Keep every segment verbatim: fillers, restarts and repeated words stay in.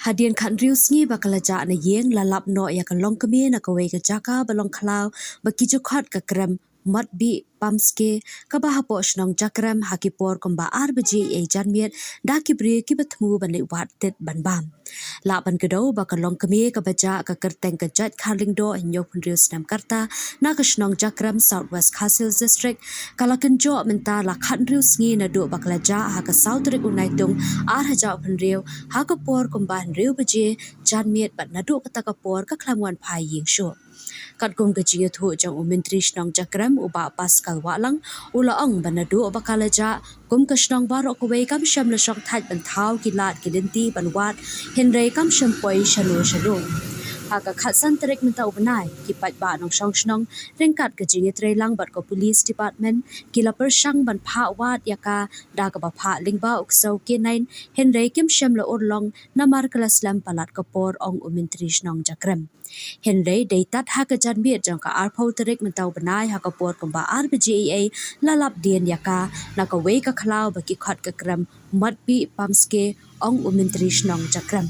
Hadien khathynriew sngi ba ka la jah na ïing, la lap noh ïa ka longkmie na kawei ka jaka ba long khlaw ba ki ju khot ka krem Motbih Pamske, kaba hapoh shnong Jakrem, ha ki por kumba ar baje eiei janmiet, da ki briew kiba thmu ban leit wad tit ban bam. Lah ban kdew ba ka longkmie kaba jah, ka kyrteng ka Jait Kharlyngdoh, hynñiewphew hynriew snem ka rta, na ka shnong Jakrem, South West Khasi Hills District, ka la kynjoh mynta la khathynriew sngi naduh ba ka la jah ha ka saw tarik u Naitung, ar hajar arphew hynriew, ha ka por kumba hynriew baje janmiet, bad naduh kata ka por ka khlem wan phai ïing shuh. Katkum ka jingïathuh jong u Myntri Shnong Jakrem, u Bah Pascal Wahlang, u la ong ba naduh ba ka la jah, kum ka shnong baroh kawei kam shym la shong thait ban thaw ki lad ki lynti ban wad, hynrei kam shym poi shano shano. Ha ka khatsan tarik mynta u bnai, ki paidbah nongshong shnong, ryngkat ka jingïatreilang bad ka Police Department, ki la pyrshang ban phah wad ïa ka da kaba phah lyngba u ksew K nine, hynrei kim shym la urlong namar ka la slem palat ka por, ong u Myntri Shnong Jakrem. Hynrei dei tad ha ka janmiet jong ka arphew tarik mynta u bnai, ha ka por kumba ar baje eiei, la lap dien ïa ka na kawei ka khlaw ba ki khot ka krem Motbih Pamske, ong u Myntri Shnong Jakrem.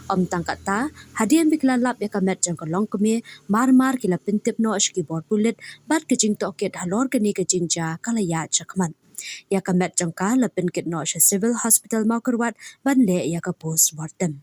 Ym tang katta, hadien ba ki la lap ïa ka met jong ka longkmie, mar mar ki la pyntip noh sha ki bor pulit, bad ka jingtohkit halor kane ka jingjia ka la ïaid shakhmat. Ïa ka met jong ka la pynkit noh sha Civil Hospital Mawkyrwat ban leh ïa ka post mortem.